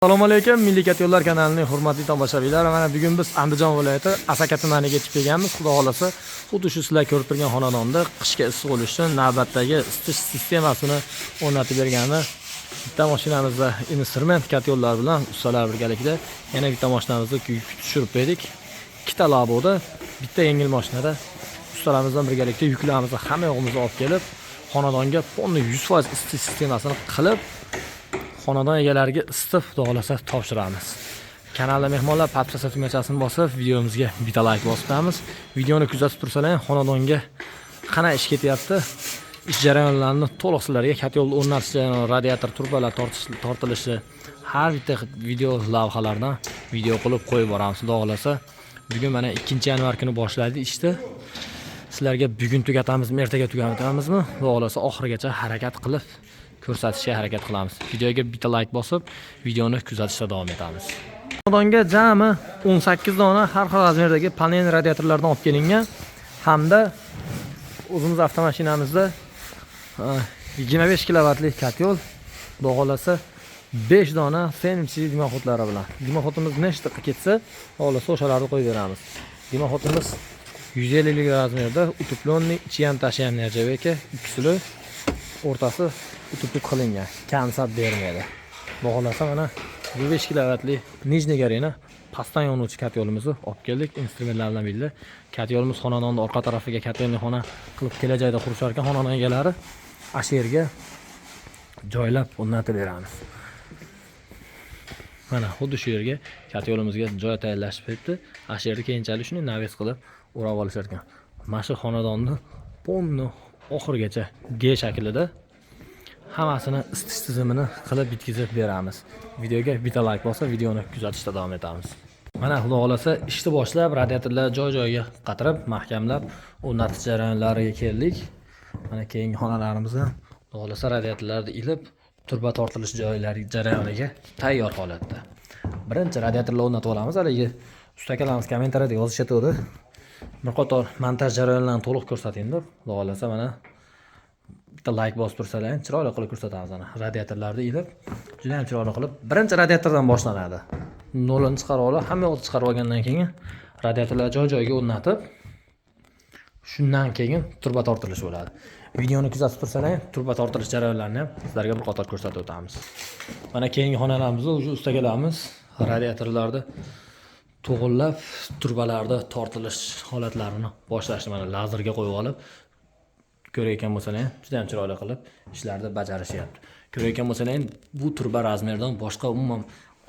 Assalomu alaykum, Milliy Katyollar kanalining hurmatli tomoshabinlari. Mana bugun biz Andijon viloyati Asaka tumaniga yetib kelganmiz. Xudo xolasa, xuddi shu sizlar ko'rib turgan xonadonda qishga issiq bo'lish uchun navbatdagi isitish sistemasini o'rnatib bergani bitta mashinamizda instrument katyollar bilan ustalar birgalikda yana bitta mashinamizni yuk tushirib berdik. Ikkita laboda, bitta yengil mashinada ustalarimiz bilan birgalikda yuklarimizni hamma yog'imizni olib kelib, xonadonga полный 100% isitish sistemasini qilib, xonadon egalariga isitib, xudo xohlasa, topshiramiz. Kanalda mehmonlar подписаться tugmachasini bosib, videomizga bitta layk bosib qo'yamiz. Videoni kuzatib tursalar, xonadonga qanday ish ketyapti, ish jarayonlarini to'liq sizlarga katyol o'rnatish jarayoni, radiator trubalar tortilishi, har bitta video lavhalardan video qilib qo'yib boramiz, xudo xohlasa. Bugun mana 2-yanvar kuni boshladi ishni. Sizlarga bugun tugatamizmi, ertaga tugatamizmi, xudo xohlasa, oxirigacha harakat qilib ko'rsatishga harakat qilamiz. Videoga bitta layk bosib, videoni kuzatishda davom etamiz. Xonadonga jami 18 dona har xil razmerdagi panel radiatorlardan olib kelingan hamda o'zimiz avtomashinamizda 25 kilovatlik katyol, xudo xohlasa, 5 dona FMC дымоход lari bilan. Дымоход imiz nechta ketsa, xudo xohlasa, o'shalarni qo'yib beramiz. Дымоход imiz 150 razmerda, утепленный, ichi ham tashi ham нержавейка, ikkisini o'rtasi утеплить qilingan, kamsat bermaydi. Xudo xohlasa, mana 5 kilovatli нижний горение pastdan yonuvchi katyolimizni olib keldik instrumentlar bilan birga. Katyolimiz xonadonni orqa tarafiga котельный xona qilib kelajakda qurishar ekan xonadon egalari, ana yerga joylab o'rnatib beramiz. Mana xuddi shu yerga katyolimizga joy tayinlashib beribdi. Ana shu yerda keyinchalik shuni навес qilib o'rab olishar ekan. Mana shu xonadonni полный oxirigacha G shaklida hammasini isitish tizimini qilib bitkazib beramiz. Videoga bitta layk bosib, videoni kuzatishda davom etamiz. Mana xudo xohlasa, ishni boshlab, radiatorlar joy joyiga qatirib, mahkamlab o'rnatish jarayonlariga keldik. Mana keyingi xonalarimizda xudo xohlasa radiatorlarni ilib, turba tortilish joylari jarayoniga tayyor holatda. Birinchi radiatorlar o'rnatib olamiz. Haligi usta akalarimiz kommentariyada yozishatdi, bir qator montaj jarayonlarini to'liq ko'rsating deb. Xudo xohlasa, mana bitta layk bosib tursalar ham chiroyli qilib ko'rsatamiz. Ana radiatorlarni ilib, juda ham chiroyli qilib birinchi radiatordan boshlanadi. Nolini chiqarib olib, hamma yoqni chiqarib olgandan keyin radiatorlar joy joyiga o'rnatib, shundan keyin turba tortilishi bo'ladi. Videoni kuzatib tursalar, turba tortilish jarayonlarini ham sizlarga bir qator ko'rsatib o'tamiz. Mana keyingi xonalarimizda уже ustakalarimiz radiatorlarni to'g'irlab, turbalarni tortilish holatlarini boshlashdi. Mana lazerga qo'yib olib, ko'rayotgan bo'lsalar, juda ham chiroyli qilib ishlarni bajarishyapti. Ko'rayotgan bo'lsalar, bu turba razmeridan boshqa umuman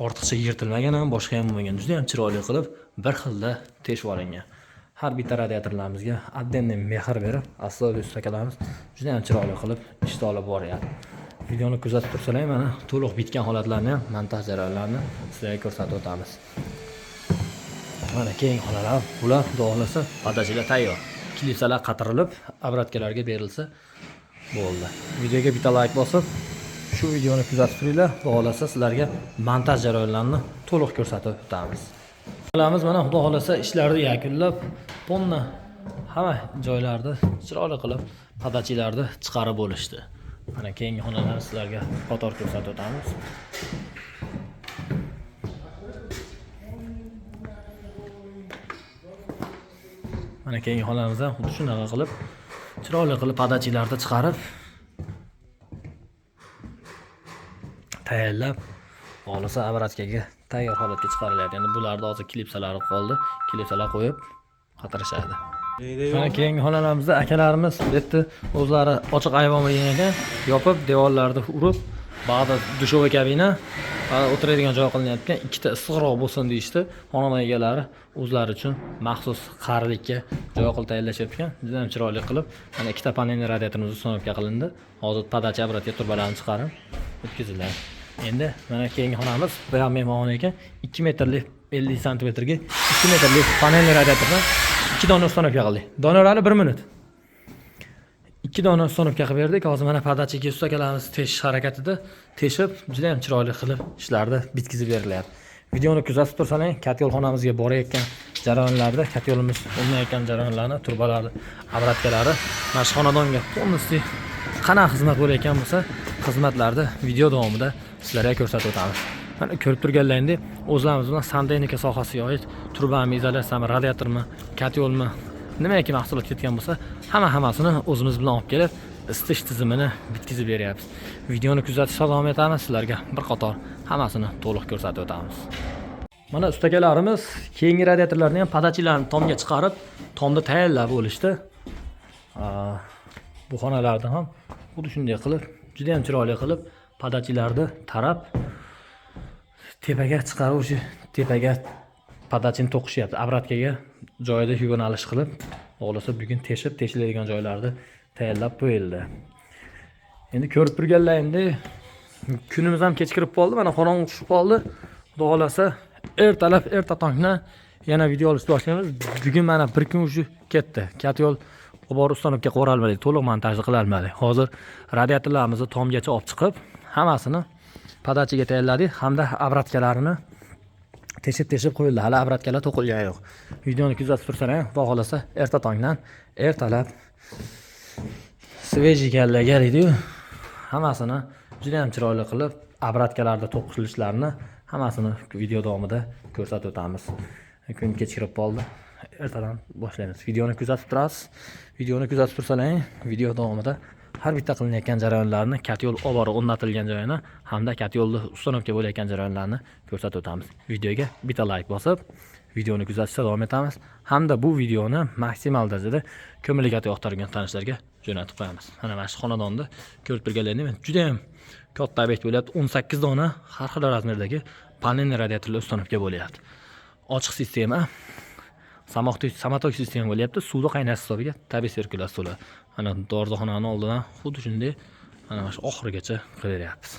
ortiqcha yirtilmagan ham, boshqa ham bo'lmagan, juda ham chiroyli qilib bir xilda teshib olingan. Har bitta radiatorlarimizga отдельный mehr berib, astoydil ustakalarimiz juda ham chiroyli qilib ishni olib boryapti. Videoni kuzatib tursalar, mana to'liq bitgan holatlarni ham, montaj jarayonlarini sizlarga ko'rsatib o'tamiz. Mana keyingi xonalar, bular xudo xohlasa подача lar tayyor, klipsalar qatirilib, обратка larga berilsa bo'ldi. Videoga bitta layk bosib, shu videoni kuzatib turinglar. Xudo xohlasa, sizlarga montaj jarayonlarini to'liq ko'rsatib o'tamiz. Qilamiz. Mana xudo xohlasa, ishlarni yakunlab, полный hamma joylarni chiroyli qilib подача larni chiqarib bo'lishdi. Mana keyingi xonalarni sizlarga qator ko'rsatib o'tamiz. Mana keyingi xonamizda xuddi shunaqa qilib chiroyli qilib подача larni chiqarib, tayyorlab, xohlasa, обратка ga tayyor holatga chiqarilyapti. Endi bularni hozir klipsalari qoldi, klipsalar qo'yib qatirishadi. Mana keyingi xonalarimizda akalarimiz bu yerda o'zlari ochiq ayvon bo'lgan ekan, yopib, devorlarni urib, bag'da душевой kabina va o'tiradigan joy qilinyapti. Ikkita issiqroq bo'lsin deyishdi xonadon egalari, o'zlari uchun maxsus qarilikka joy qilib tayyorlashyapti. Juda ham chiroyli qilib mana ikkita panelli radiatorimiz установка qilindi. Hozir подача, обратка turbalarni chiqarib o'tkaziladi. Endi mana keyingi xonamiz, bu ham mehmonxona ekan. 2 metrlik, 50 santimetrga 2 metrlik panelli radiatordan 2 dona установка qildik. Doniyor, hali 1 minut. 2 dona установка qilib berdik. Hozir mana подача ga ustakalarimiz teshish harakatida, teshib, juda ham chiroyli qilib ishlarni bitkazib berilyapti. Videoni kuzatib tursalar, katta xonamizga borayotgan jarayonlarda, katta o'rnayotgan jarayonlarni, turbalarni, обратка lari, mana shu xonadonga полностью qanaqa xizmat bo'layotgan bo'lsa, xizmatlarni video davomida sizlarga ko'rsatib o'tamiz. Mana ko'rib turganlaringdek, o'zlarimiz bilan santexnika sohasiga oid trubami, izolyatsiyami, radiatormi, kotelmi, nimaiki mahsulot ketgan bo'lsa, hammasini o'zimiz bilan olib kelib, isitish tizimini bitkazib beryapmiz. Videoni kuzatishda davom etamiz, sizlarga bir qator hammasini to'liq ko'rsatib o'tamiz. Mana ustakalarimiz keyingi radiatorlarni ham, подачи larni tomga chiqarib, tomda tayyorlab bo'lishdi. Bu xonalarda ham xuddi shunday qilib, juda ham chiroyli qilib подачи larni tarab, tepaga chiqarib, o'sha tepaga подачи ni to'qishyapti. Обратка ga joyida yo'nalish qilib, xohlasa bugun teshib, teshiladigan joylarni tayyorlab qo'yildi. Endi ko'rib turganlaringdek, kunimiz ham kechikirib qoldi, mana qorong'i tushib qoldi. Xudo xohlasa, ertalab, erta tongdan yana video olishni boshlaymiz. Bugun mana bir kun уже ketdi. Котёл olib borib установка qilib olmadik, to'liq montajni qila olmadik. Hozir radiatorlarimizni tomgacha olib chiqib, hammasini подача ga tayyorladik hamda обратка larini teshib teshib qo'yildi. Hali обратка lar to'qilgani yo'q. Videoni kuzatib tursalar ham, xudo xohlasa, erta tongdan, ertalab свежий kallaga deydiyu, hammasini juda ham chiroyli qilib обратка larda to'qilishlarini hammasini video davomida ko'rsatib o'tamiz. Kun kechikirib qoldi, ertadan boshlaymiz. Videoni kuzatib turasiz. Videoni kuzatib tursalaring, video davomida har bitta qilinayotgan jarayonlarni, котёл olib borib o'rnatilgan joyini hamda котёл ni установка bo'layotgan jarayonlarni ko'rsatib o'tamiz. Videoga bitta layk bosib, videoni kuzatishda davom etamiz hamda bu videoni maksimal darajada ko'mirli yoqtirgan tanishlarga jo'natib qo'yamiz. Mana shu xonadonni ko'rib turganlaringdek, juda ham katta obyekt bo'lyapti. 18 dona har xil razmerdagi panelli radiatorlar установка bo'lyapti. Ochiq sistema, самотёк sistema bo'lyapti. Suvni qaynash hisobiga tabiiy sirkulyatsiya bo'ladi. Mana darvozaxonani oldidan xuddi shunday mana shu oxirigacha qilaveryapmiz.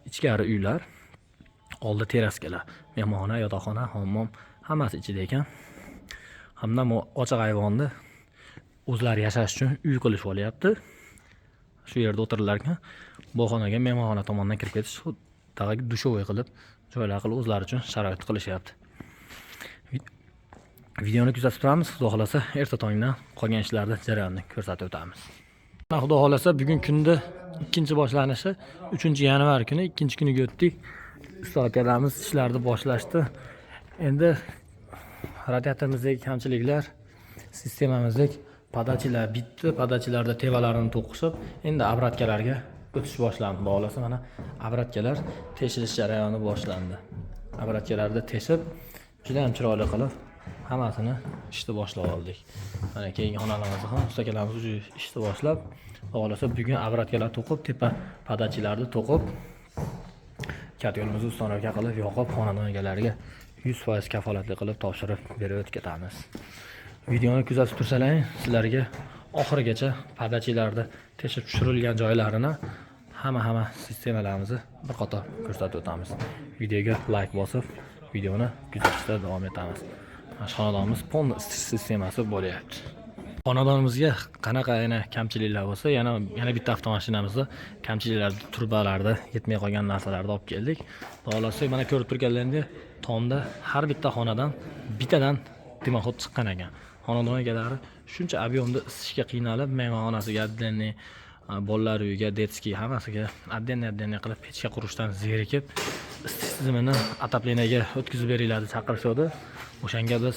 Ichkari uylar, oldi terraskalar, mehmonxona, yotoqxona, hammom hammasi ichida ekan. Hamda bu ochiq ayvonni o'zlari yashash uchun uy qilishib olyapti. Shu yerda o'tirilar ekan. Bu xonaga mehmonxona tomondan kirib ketish, tag'i душевой qilib, joylar qilib, o'zlari uchun sharoit qilishyapti. Videoni kuzatib turamiz. Xudo xohlasa, erta tongdan qolgan ishlarni jarayonini ko'rsatib o'tamiz. Mana, xudo xohlasa, bugun kunni ikkinchi boshlanishi, 3 yanvar kuni, ikkinchi kuniga o'tdik. Usta akalarimiz ishlarni boshlashdi. Endi radiatorimizdagi kamchiliklar, sistemamizdagi подачи lar bitdi, подачи larda tevalarini to'qishib, endi обратка larga o'tish boshlandi. Xudo xohlasa, mana обратка lar teshilish jarayoni boshlandi. Обратка larni teshib, juda ham chiroyli qilib hammasini ishni boshlab oldik. Mana keyingi xonalarimizni ham usta akalarimiz уже ishni boshlab, xudo xohlasa, bugun обратка lar to'qib, tepa подачи larni to'qib, котёл imizni установка qilib, yoqib, xonadon egalariga 100% kafolatli qilib topshirib berib o'tib ketamiz. Videoni kuzatib tursalaring, sizlarga oxirigacha подачи larda teshib tushirilgan joylarini, hamma sistemalarimizni bir qator ko'rsatib o'tamiz. Videoga layk bosib, videoni kuzatishda davom etamiz. Mana shu xonadonimiz полный isitish sistemasi bo'lyapti. Xonadonimizga qanaqa yana kamchiliklar bo'lsa, yana bitta avtomashinamizda kamchiliklar, trubalarda yetmay qolgan narsalarni olib keldik. Xudo xohlasa, mana ko'rib turganlaringdek, tomda har bitta xonadan bittadan дымоход chiqqan ekan. Xonadon egalari shuncha объем da isitishga qiynalib, mehmonxonasiga отдельный, bolalar uyiga детский, hammasiga отдельный отдельный qilib pechka qurishdan zerikib, isitish tizimini отопление ga o'tkazib beringlar deb chaqirishadi. O'shanga biz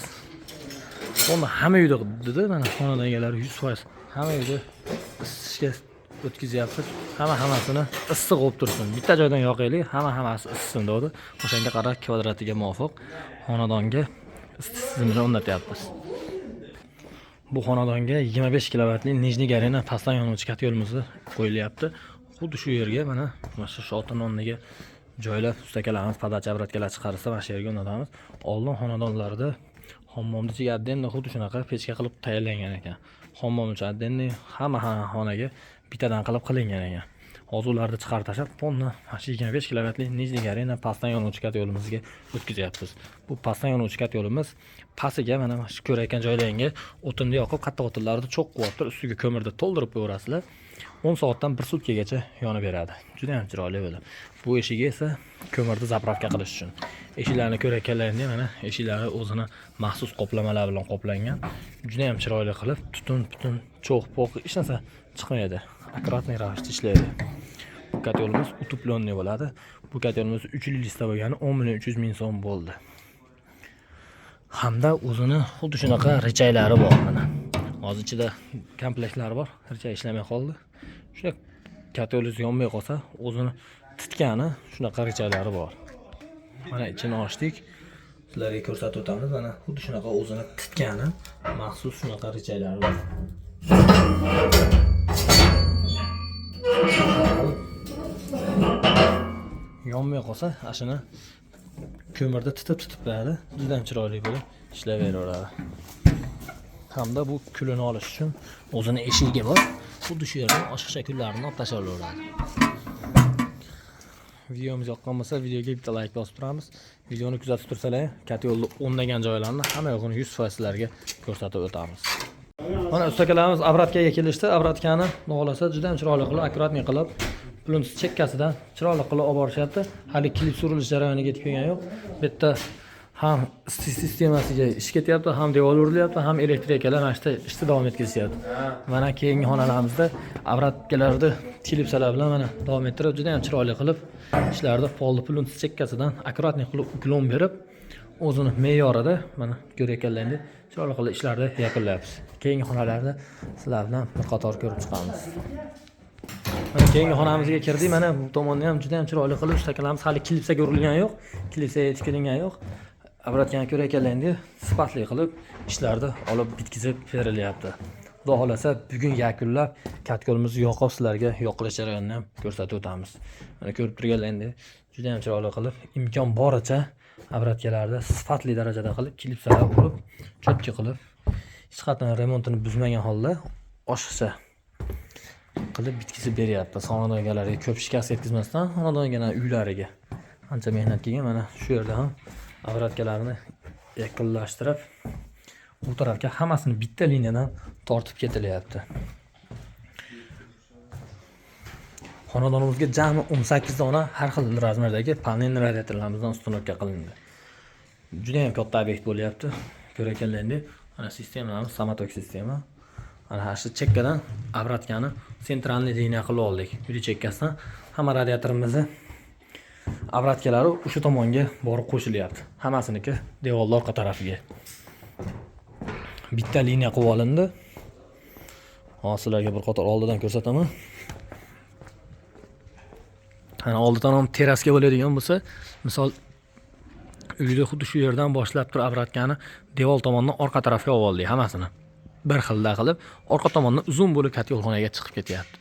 uni hamma uyda dedi, mana xonadon egalari 100% hamma uyda isitishga o'tkazyapmiz, hammasini issiq bo'lib tursin, bitta joydan yoqaylik, hammasi issisin dedi. O'shanga qarab, kvadratiga muvofiq xonadonga isitish tizimini o'rnatyapmiz. Bu xonadonga 25 kilovatli Нижний Гарина pastdan yonuvchi котёл imizni qo'yilyapti. Xuddi shu yerga, mana shu shotin o'rniga joylab, ustakalarimiz подача, обратка lar chiqarsa, mana shu yerga o'rnatamiz. Oldin xonadonlarda hammomni ichiga отдельно xuddi shunaqa pechka qilib tayyorlangan ekan. Hammom uchun отдельный, hamma xonaga bittadan qilib qilingan ekan. Hozir ularni chiqarib tashlab, полный mana shu 25 kilovatli Нижний Гарина pastdan yonuvchi котёл imizga o'tkazyapmiz. Bu pastdan yonuvchi котёл imiz pastiga, mana shu ko'rayotgan joylaringga o'tinni yoqib, qattiq o'tinlarni cho'q qilib turib, ustiga ko'mirni to'ldirib qo'yaverasizlar. 10 soatdan bir sutkagacha yonib beradi. Juda ham chiroyli bo'ladi. Bu eshigi esa ko'mirni заправка qilish uchun. Eshiklarni ko'rayotganlaringda, mana eshiklari o'zini maxsus qoplamalar bilan qoplangan. Juda ham chiroyli qilib, tutun, putun, cho'g', po'q hech narsa chiqmaydi. Аккуратный ravishda ishlaydi. Bu kotelimiz утепленный bo'ladi. Bu kotelimiz 3 lista bo'lgani 10 million 300 ming so'm bo'ldi. Hamda o'zini xuddi shunaqa richaylari bor mana. Hozir ichida komplektlari bor, richay ishlamay qoldi. Shuna kotelingiz yonmay qolsa, o'zini titgani shunaqa richaylari bor. Mana ichini ochdik. Sizlarga ko'rsatib o'tamiz. Mana xuddi shunaqa o'zini titgani maxsus shunaqa richaylari bor. Yonmay qolsa, ashuni ko'mirda titib titib beradi. Juda ham chiroyli bo'lib ishlayveraveradi. Hamda bu kulini olish uchun o'zini eshigi bor. Xuddi shu yerdan oshiqcha kullarni olib tashlaveradi. Videomiz yoqqan bo'lsa, videoga bitta like bosib turamiz. Videoni kuzatib tursalar, katta yo'lda o'nlagan joylarni hamma yo'g'ini 100% sizlarga ko'rsatib o'tamiz. Mana ustakalarimiz обратка ga kelishdi. Обратка ni xudo xohlasa juda ham chiroyli qilib, аккуратный qilib, плинтус chekkasidan chiroyli qilib olib borishyapti. Hali klip surilish jarayoniga yetib kelgani yo'q. Bu yerda ham isitish sistemasiga ish ketyapti, ham devor urilyapti, ham elektrikalar mana shu yerda ishni davom etkazishyapti. Mana keyingi xonalarimizda обратка larni klipsalar bilan mana davom ettirib, juda ham chiroyli qilib ishlarni polni плинтус chekkasidan аккуратный qilib уклон berib, o'zini me'yorida mana ko'rayotganlaringdek chiroyli qilib ishlarni yakunlayapmiz. Keyingi xonalarni sizlar bilan bir qator ko'rib chiqamiz. Mana keyingi xonamizga kirdik. Mana bu tomonni ham juda ham chiroyli qilib ustakalarimiz hali klipsaga urilgani yo'q, klipsaga yetib kelingani yo'q. Обратка ni ko'rayotganlaringdek sifatli qilib ishlarni olib bitkazib berilyapti. Xudo xohlasa bugun yakunlab katkolimizni yoqib sizlarga yoqilish jarayonini ham ko'rsatib o'tamiz. Mana ko'rib turganlaringdek juda ham chiroyli qilib imkon boricha обратка larni sifatli darajada qilib klipsalar urib, чётко qilib, hech qachon remontini buzmagan holda oshiqcha qilib bitkazib beryapti. Xonadon egalariga ko'p shikast yetkazmasdan xonadon egalari uylariga ancha mehnat kelgan. Mana shu yerda ham обратка larni yakunlashtirib, bu tarafga hammasini bitta liniyadan tortib ketilyapti. Xonadonimizga jami 18 dona har xil razmerdagi panel radiatorlarimizdan установка qilindi. Juda ham katta obyekt bo'lyapti. Ko'rayotganlaringdek, mana sistemamiz самотёк sistema. Mana shu chekkadan обратка ni центральный liniya qilib oldik. Uyni chekkasidan hamma radiatorimizni обратка lari o'sha tomonga borib qo'shilyapti. Hammasiniki devorni orqa tarafiga. Bitta liniya qilib olindi. Hozir sizlarga bir qator oldidan ko'rsataman. Ana oldidan ham terrasga bo'ladigan bo'lsa, misol uyda xuddi shu yerdan boshlab turib обратка ni devor tomondan orqa tarafga olib oldik hammasini. Bir xilda qilib, orqa tomondan uzun bo'lib katta yo'lxonaga chiqib ketyapti.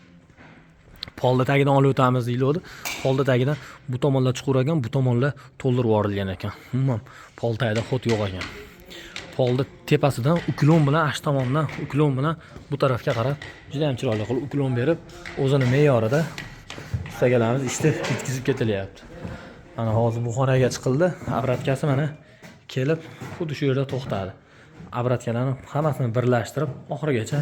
Polni tagidan olib o'tamiz deyiladi. Polni tagidan bu tomonlar chuqur ekan, bu tomonlar to'ldirib yuborilgan ekan. Umuman pol tagida ход yo'q ekan. Polni tepasidan уклон bilan ash tomondan уклон bilan bu tarafga qarab juda ham chiroyli qilib уклон berib, o'zini me'yorida ustagalarimiz ishni bitkazib ketilyapti. Mana hozir bu xonaga chiqildi. Обратка si mana kelib xuddi shu yerda to'xtadi. Обратка larni hammasini birlashtirib oxirigacha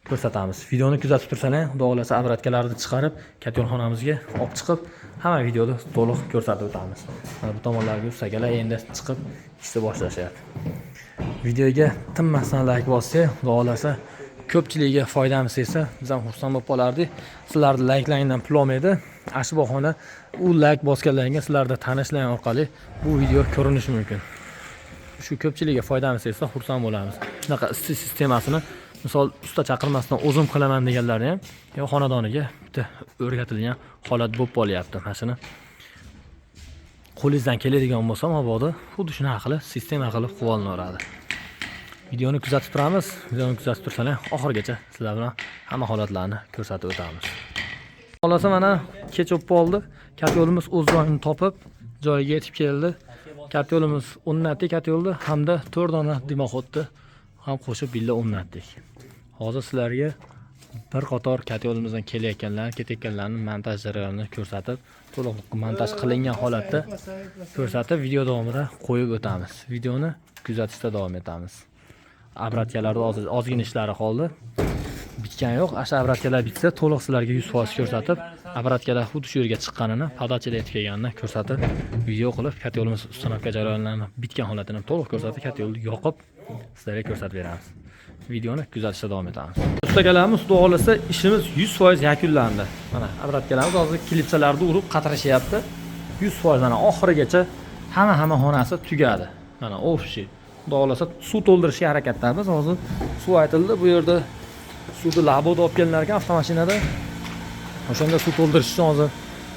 ko'rsatamiz. Videoni kuzatib tursalar, xudo xohlasa обратка larni chiqarib, katta olib chiqib, hamma videoda to'liq ko'rsatib o'tamiz. Mana bu tomonlarga ustagalar endi chiqib ishni boshlashyapti. Videoga tinmasdan like bossak, xudo xohlasa ko'pchiligiga foydamiz tegsa, biz ham xursand bo'lib qolardik. Sizlarni layklaringdan pul olmaydi. Ana bahona u layk bosganlaringga sizlarda tanishlar orqali bu video ko'rinishi mumkin. Shu ko'pchilikka foydamiz tegsa xursand bo'lamiz. Shunaqa isitish sistemasini misol usta chaqirmasdan o'zim qilaman deganlarni ham yo xonadoniga bitta o'rgatilgan holat bo'lib qolyapti. Mana shuni qo'lingizdan keladigan bo'lsa, mabodo xuddi shunaqa qilib sistema qilib qilib olinaveradi. Videoni kuzatib turamiz. Videoni kuzatib tursalar, oxirigacha sizlar bilan hamma holatlarni ko'rsatib o'tamiz. Xolasa mana kech bo'lib qoldi. Katta yo'limiz o'z joyini topib, joyiga yetib keldi. Katta yo'limiz o'rnatdik katta yo'lni hamda 4 dona дымоход ni ham qo'shib billa o'rnatdik. Hozir sizlarga bir qator katta yo'limizdan kelayotganlar, ketayotganlarni montaj jarayonini ko'rsatib, to'liq montaj qilingan holatda ko'rsatib, video davomida qo'yib o'tamiz. Videoni kuzatishda davom etamiz. Обратка larda hozir ozgina ishlari qoldi. Bitgani yo'q. Asha обратка lar bitsa, to'liq sizlarga 100% ko'rsatib, обратка lar xuddi shu yerga chiqqanini, подача da yetib kelganini ko'rsatib, video qilib, katta yo'limiz установка jarayonlarini bitgan holatini to'liq ko'rsatib, katta yo'lni yoqib sizlarga ko'rsatib beramiz. Videoni kuzatishda davom etamiz. Ustakalarimiz, xudo xohlasa, ishimiz 100% yakunlandi. Mana обратка larimiz hozir klipsalarni urib qatirishyapti. 100% mana oxirigacha hamma xonasi tugadi. Mana общий. Xudo xohlasa, suv to'ldirishga harakatdamiz. Hozir suv aytildi. Bu yerda suvni laboda olib kelinlar ekan avtomashinada. O'shanda suv to'ldirish uchun hozir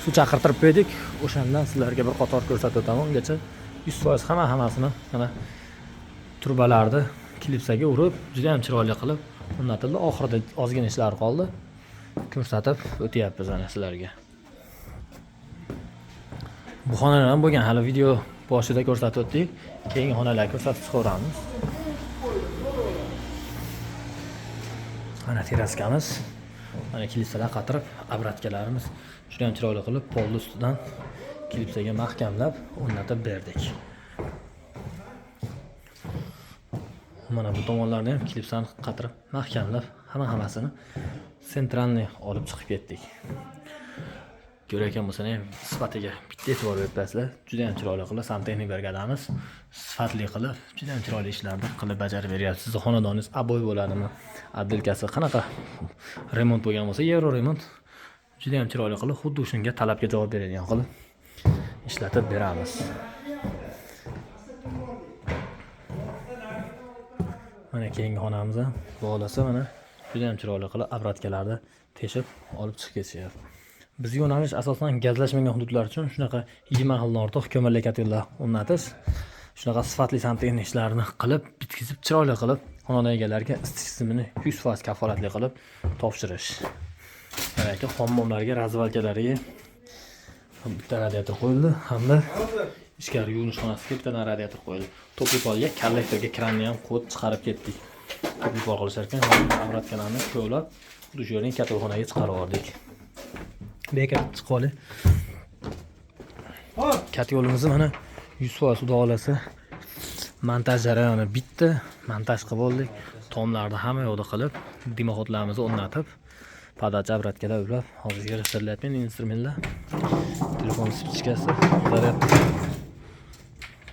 suv chaqirtirib qo'ydik. O'shandan sizlarga bir qator ko'rsatib o'taman. Ungacha 100% hammasini mana trubalarni klipsaga urib, juda ham chiroyli qilib o'rnatildi. Oxirida ozgina ishlar qoldi. Ko'rsatib o'tyapmiz ana sizlarga. Bu xonalar ham bo'lgan, hali video boshida ko'rsatib o'tdik. Keyingi xonalarga ko'rsatib chiqaveramiz. Mana teraskamiz. Mana klipsalar qatirib, обратка larimiz juda ham chiroyli qilib polni ustidan klipsaga mahkamlab o'rnatib berdik. Mana bu tomonlarni ham klipsani qatirib, mahkamlab, hammasini центральный olib chiqib ketdik. Ko'rayotgan bo'lsangiz ham sifatiga bitta e'tibor berib. Juda ham chiroyli qilib santexnik brigadamiz sifatli qilib, juda ham chiroyli ishlarni qilib bajarib beryapti. Sizni xonadoningiz обои bo'ladimi, отделка si qanaqa remont bo'lgan bo'lsa, yevro remont juda ham chiroyli qilib, xuddi shunga talabga javob beradigan qilib ishlatib beramiz. Mana keyingi xonamiz ham xudo mana juda ham chiroyli qilib обратка larni teshib olib chiqib ketishyapti. Bizga yo'nalish asosan gazlashmagan hududlar uchun shunaqa 20 xildan ortiq ko'mirli kotellar o'rnatish, shunaqa sifatli santexnik ishlarini qilib, bitkizib, chiroyli qilib xonadon egalariga isitish tizimini 100% kafolatli qilib topshirish. Mana aka hammomlarga, развалка lariga bitta radiator qo'yildi hamda ichkari yuvinish xonasiga bittadan radiator qo'yildi. Topli polga, kollektorga kranni ham qo'yib chiqarib ketdik. Topli pol qilishar ekan, обратка larni kovlab, xuddi shu yerdan katalxonaga chiqarib yubordik. Bekor chiqib oling. Katta yo'limizni mana 100% xudo xohlasa montaj jarayoni bitdi. Montaj qilib oldik. Tomlarni hamma yoqda qilib, дымоход larimizni o'rnatib, подача обратка lar ulab, hozir yig'ishtirilyapti instrumentlar. Telefon спичка si, zaryad.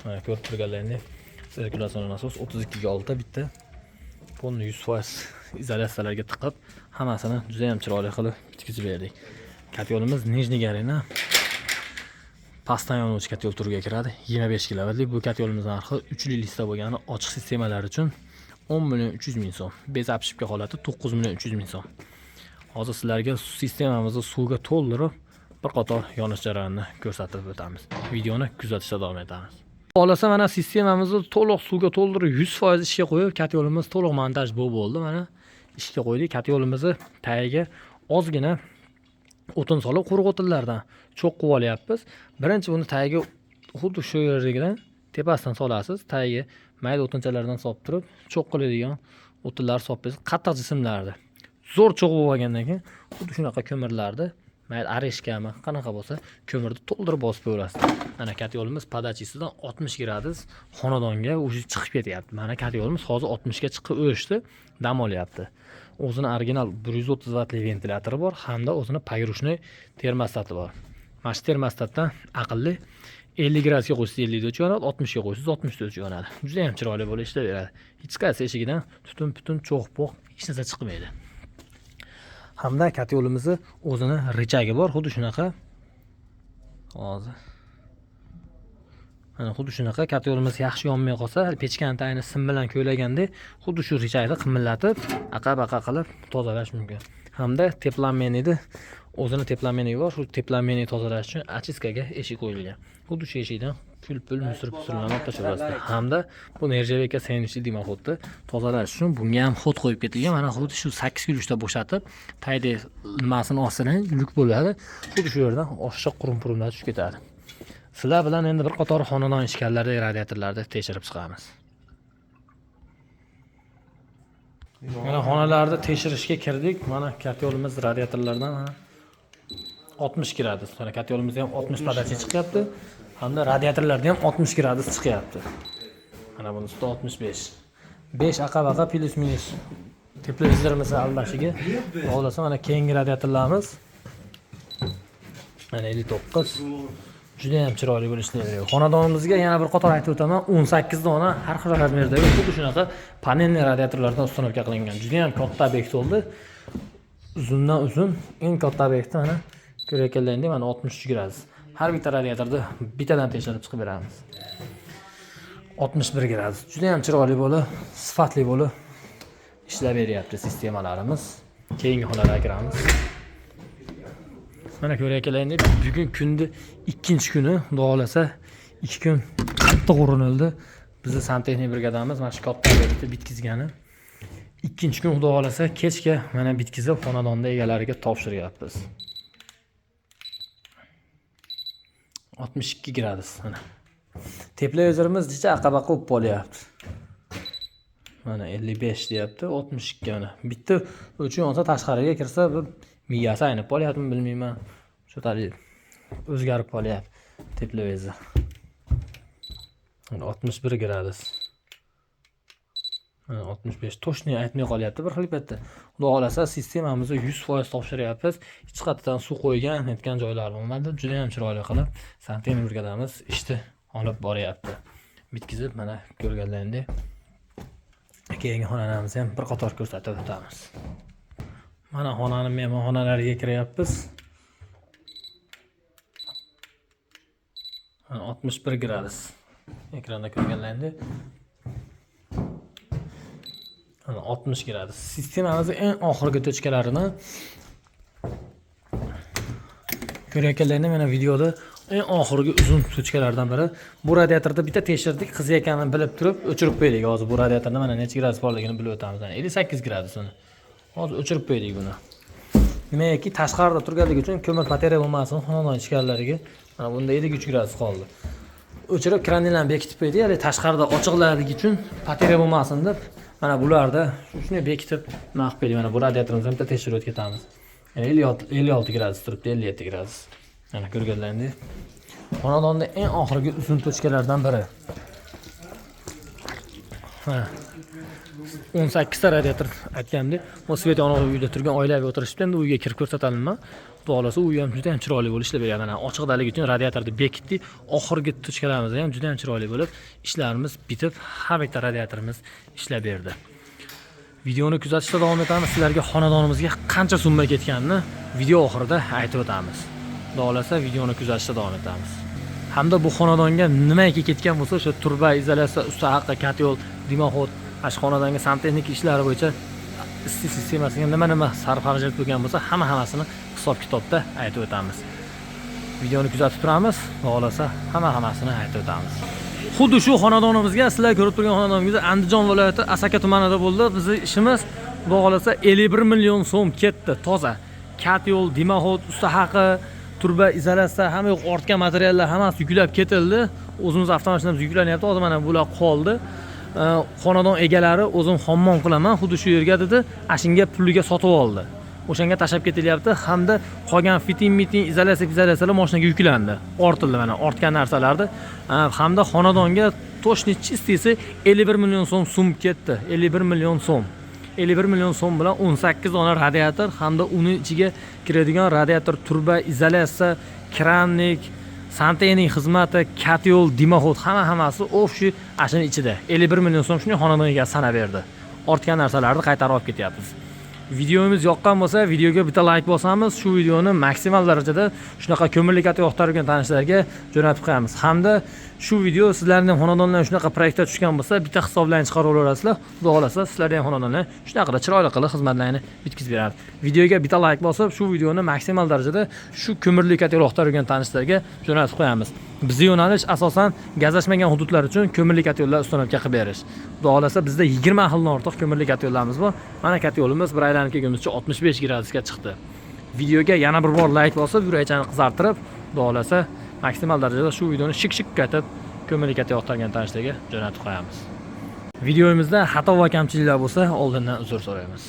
Mana ko'rib turganlaringdek, sirkulyatsion nasos 32 ga 6 bitta. Polni 100% izolyatsiyalarga tiqib, hammasini juda ham chiroyli qilib bitkazib berdik. Kotelimiz Nижний Garina pastdan yonuvchi kotel turiga kiradi. 25 kilovatlik bu kotelimiz narxi 3 lista bo'lgani ochiq sistemalar uchun 10 million 300 ming so'm. Без обшивка holati 9 million 300 ming so'm. Hozir sizlarga sistemamizni suvga to'ldirib bir qator yonish jarayonini ko'rsatib o'tamiz. Videoni kuzatishda davom etamiz. Xohlasa mana sistemamizni to'liq suvga to'ldirib 100% ishga qo'yib, kotelimiz to'liq montaj bo'lib bo'ldi. Mana ishga qo'ydik. Kotelimizni tagiga ozgina o'tin solib, quruq o'tinlardan cho'q qilib olyapmiz. Birinchi buni tagiga xuddi shu yerdagidan tepasidan solasiz, tagiga mayda o'tinchalardan solib turib, cho'q qiladigan o'tinlar solib berasiz. Qattiq jismlarni zo'r cho'q bo'lib olgandan keyin xuddi shunaqa ko'mirlarni, mayli орешка mi, qanaqa bo'lsa, ko'mirni to'ldirib bosib qo'yaverasiz. Mana kotelimiz подача sidan 60 gradus xonadonga уже chiqib ketyapti. Mana kotelimiz hozir 60 ga chiqib o'chdi, dam olyapti. O'zini original 130 vatli ventilyatori bor hamda o'zini погружной termostati bor. Mana shu termostatdan aqlli 50 gradusga qo'ysangiz 50 da o'chib yonadi, 60 ga qo'ysangiz 60 da o'chib yonadi. Juda ham chiroyli bo'lib ishlayveradi. Hech qaysi eshigidan tutun putun cho'g'-po'g' hech narsa chiqmaydi. Hamda kotelimizni o'zini рычаг i bor, xuddi shunaqa. Hozir mana xuddi shunaqa kotelimiz yaxshi yonmay qolsa, pechkani tagini sim bilan ko'ylaganda xuddi shu рычаг ni qimillatib, aqa-baqa qilib tozalash mumkin. Hamda теплообмен ida o'zini теплообмен igi bor. Shu теплообмен ni tozalash uchun очистка ga eshik qo'yilgan. Xuddi shu eshikdan pul мусор pusurlarni olib tashlayverasiz. Hamda bu нержавейка sendvichli дымоход ni tozalash uchun bunga ham ход qo'yib ketilgan. Mana xuddi shu 8 ключ da bo'shatib, tagida nimasini ostini lyuk bo'ladi. Xuddi shu yerdan oshiqcha qurum-purumlar tushib ketadi. Sizlar bilan endi bir qator xonadon ichkarilaridagi radiatorlarni tekshirib chiqamiz. Mana xonalarni tekshirishga kirdik. Mana kotelimiz radiatorlardan mana 60 gradus. Mana kotelimizda ham 60 подача chiqyapti. Hamda radiatorlarda ham 60 gradus chiqyapti. Mana bunisi 65. 5 aqa-baqa плюс минус тепловизор imizni aldashiga xohlasa mana keyingi radiatorlarimiz mana 59. Juda ham chiroyli bo'lib ishlayveradi. Xonadonimizga yana bir qator aytib o'taman, 18 dona har xil razmerdagi xuddi shunaqa panelli radiatorlardan установка qilingan. Juda ham katta obyekt bo'ldi. Uzundan uzun eng katta obyekti mana ko'rayotganlaringdek mana 63 gradus. Har bitta radiatorda bittadan tekshirib chiqib beramiz. 61 gradus. Juda ham chiroyli bo'lib, sifatli bo'lib ishlab beryapti sistemalarimiz. Keyingi xonalarga kiramiz. Mana ko'rayotganlaringdek bugun kunni ikkinchi kuni, Xudo xohlasa 2 kun qattiq urinildi. Bizni santexnik brigadamiz mana shu katta obyektni bitkizgani. Ikkinchi kun Xudo xohlasa kechga mana bitkizib xonadonda egalariga topshiryapmiz. 62 gradus mana. Teplevizorimiz jicha aqa-baqa bo'lib qolyapti. Mana 55 deyapti, 62 mana. Bitta o'chib yonsa tashqariga kirsa bir miyasi aynib qolyaptimi bilmayman. Shu tariq o'zgarib qolyapti teplevizor. Mana 61 gradus. Mana 65 точно aytmay qolyapti bir xil paytda. Xudo xohlasa sistemamizni 100% topshiryapmiz. Hech qayerdan suv qo'ygan, netgan joylari bo'lmadi. Juda ham chiroyli qilib santexnik brigadamiz ishni olib boryapti. Bitkizib mana ko'rganlaringdek keyingi xonamizni ham bir qator ko'rsatib o'tamiz. Mana xonani mehmonxonalariga kiryapmiz. Mana 61 gradus. Ekranda ko'rganlaringdek. Mana 60 gradus. Sistemamizning eng oxirgi tochkalarini ko'rayotganlaringda mana videoda eng oxirgi uzun tochkalardan biri. Bu radiatorda bitta tekshirdik, qiziyotganini bilib turib o'chirib qo'ydik. Hozir bu radiatorda mana necha gradus borligini bilib o'tamiz. Mana 58 gradus uni. Hozir o'chirib qo'ydik buni. Nimagaki tashqarida turganligi uchun ko'mir poteriya bo'lmasin xonadon ichkarilariga. Mana bunda 53 gradus qoldi. O'chirib kranlarni bekitib qo'ydik, ya'ni tashqarida ochiqlarligi uchun poteriya bo'lmasin deb mana bularda shunday bekitib nima qilib qo'ydik. Mana bu radiatorimizni bitta tekshirib o'tib ketamiz. Yani 56 gradus turibdi, 57 gradus. Mana ko'rganlaringdek. Xonadonda eng oxirgi uzun tochkalardan biri. Ha. 18 ta radiator aytganimdek, bu svet yonig'i uyda turgan oilaviy o'tirishibdi. Endi uyga kirib ko'rsatalmi? Xudo xohlasa uy ham juda ham chiroyli bo'lib ishlab beradi. Mana ochiqdaligi uchun radiatorni bekitdik. Oxirgi tochkalarimiz ham juda ham chiroyli bo'lib, ishlarimiz bitib, har bitta radiatorimiz ishlab berdi. Videoni kuzatishda davom etamiz. Sizlarga xonadonimizga qancha summa ketganini video oxirida aytib o'tamiz. Xudo xohlasa videoni kuzatishda davom etamiz. Hamda bu xonadonga nimaiki ketgan bo'lsa, o'sha turba, izolyatsiya, usta haqi, katyol, dimoxod, ana shu xonadonga santexnik ishlari bo'yicha isitish sistemasiga nima-nima sarf xarajat bo'lgan bo'lsa, hamma-hammasini hisob-kitobda aytib o'tamiz. Videoni kuzatib turamiz, xudo xohlasa hamma-hammasini aytib o'tamiz. Xuddi shu xonadonimizga, sizlar ko'rib turgan xonadonimizga Andijon viloyati Asaka tumanida bo'ldi. Bizning ishimiz xudo xohlasa 51 million so'm ketdi toza. Katyol, dimoxod, usta haqi, turba, izolyatsiya, hamma yo'q ortgan materiallar hammasi yuklab ketildi. O'zimiz avtomashinamiz yuklanyapti. Hozir mana bular qoldi. Xonadon egalari o'zim hammom qilaman, xuddi shu yerga dedi, ashinga puliga sotib oldi. O'shanga tashlab ketilyapti hamda qolgan fiting, miting, izolyatsiya, izolyatsiyalar mashinaga yuklandi. Ortildi mana ortgan narsalarni. Hamda xonadonga toshni chistisi 51 million so'm sum ketdi. 51 million so'm. 51 million so'm bilan 18 dona radiator hamda uni ichiga kiradigan radiator, turba, izolyatsiya, krannik, santexnik xizmati, katyol, dimoxod hamma-hammasi общий ashuni ichida. 51 million so'm shunday xonadon egasi sanab berdi. Ortgan narsalarni qaytarib olib ketyapmiz. Videomiz yoqqan bo'lsa, videoga bitta like bosamiz. Shu videoni maksimal darajada shunaqa ko'mirli katta yoqtirgan tanishlarga jo'natib qo'yamiz. Hamda shu video sizlarning ham xonadonlar shunaqa proyektga tushgan bo'lsa, bitta hisoblarni chiqarib olasizlar. Xudo xohlasa sizlarning ham xonadonlar shunaqa chiroyli qilib xizmatlarni bitkazib beramiz. Videoga bitta like bosib, shu videoni maksimal darajada shu ko'mirli katta yoqtirgan tanishlarga jo'natib qo'yamiz. Bizning yo'nalish asosan gazlashmagan hududlar uchun ko'mirli katta ustanobka qilib berish. Xudo xohlasa bizda 20 xildan ortiq ko'mirli katta bor. Mana katta yo'limiz bir aylanib kelgunimizcha 65 gradusga chiqdi. Videoga yana bir bor like bosib, yurakchani qizartirib, xudo xohlasa maksimal darajada shu videoni shik-shik etib ko'mirli katta yoqtirgan tanishlarga jo'natib qo'yamiz. Videomizda xato va kamchiliklar bo'lsa, oldindan uzr so'raymiz.